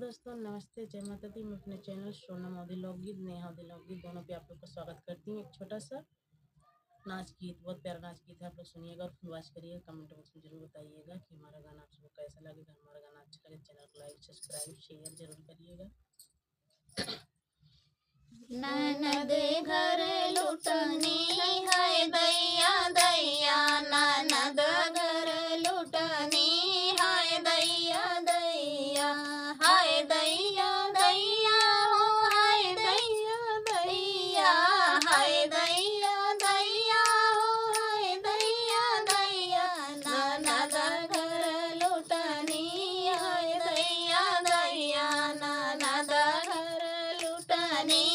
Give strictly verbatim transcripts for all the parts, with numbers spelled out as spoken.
दोस्तों नमस्ते, जय माता दी। मैं अपने चैनल सोनम अवधी लोकगीत, नेहा अवधी लोकगीत दोनों पे आप लोग का स्वागत करती हूँ। एक छोटा सा नाच गीत, बहुत प्यारा नाच गीत है, आप लोग सुनिएगा और फुलवास करिएगा। कमेंट बॉक्स में जरूर बताइएगा कि हमारा गाना आप सबको कैसा लगेगा। हमारा गाना अच्छा लगे, चैनल को लाइक, सब्सक्राइब, शेयर जरूर करिएगा। ननद घर लुटनी है दैया दैया, ननद घर लुटनी है दैया दैया, हाय दैया दैया हो, हाय दैया दैया, हाय दैया दैया हो, हाय दैया दैया, ननद घर लुटनी है दैया दैया, ननद घर लुटनी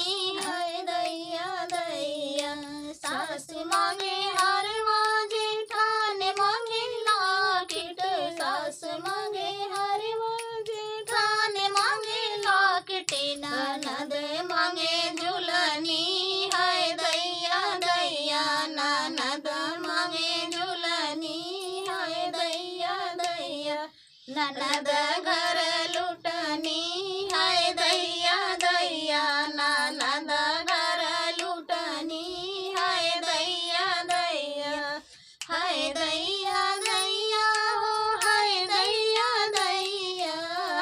है दैया दैया। सास मांगे हरवा, जेठान मांगे लाकिट, सास मांगे हरवा, जेठान मांगे लाकिट, ननद मांगे झुलनी है दैया दैया, ननद मांगे झुलनी है दैया दैया। ननद घर लुटनी है दैया दैया, ननद घर लुटनी है दैया दैया। हाय दैया दैया हो, हाय दैया दैया,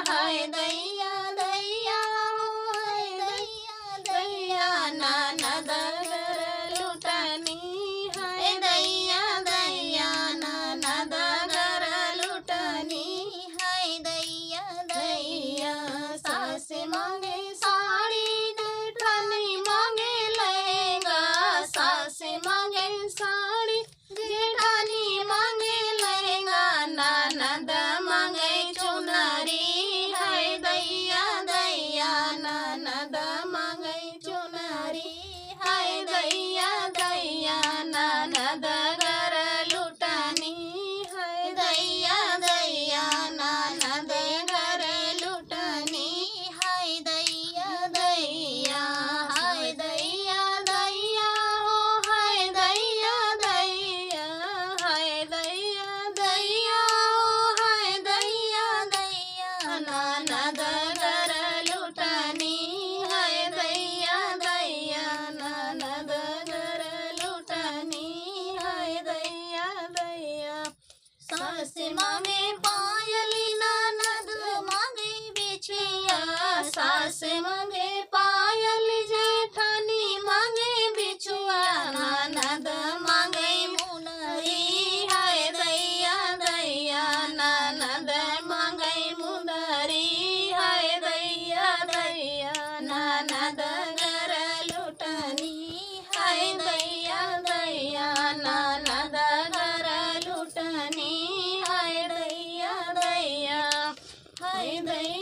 हाय दैया दैया हो, हाय दैया दैया, ननद घर लुटनी है दैया दैया, ननद घर लुटनी है दैया दैया। सास मांगे साड़ी, जेठानी मांगे लहंगा, सास मांगे साड़ी, जेठानी मांगे लहंगा, ननद मांगे चुनरी है दैया दैया, ननद मांगे चुनरी है दैया दैया, ननद घर लुटनी है दैया दैया, ननद घर लुटनी है दैया दैया। हाय दैया दैया हो, हाय दैया दैया, हाय दैया दैया हो, हाय दैया दैया, ननद घर लुटनी है दैया दैया, ननद घर लुटनी है दैया दैया। सास मांगे पायल, ननद मांगे बिछिया, सास मांगे पायल, जेठानी मांगे बिछुआ, ननद मांगे मुनरी है दैया दैया, ननद मांगे मुनरी है दैया दैया, ननद घर लुटनी है दैया दैया, ननद घर लुटनी है दैया दैया, है दैया।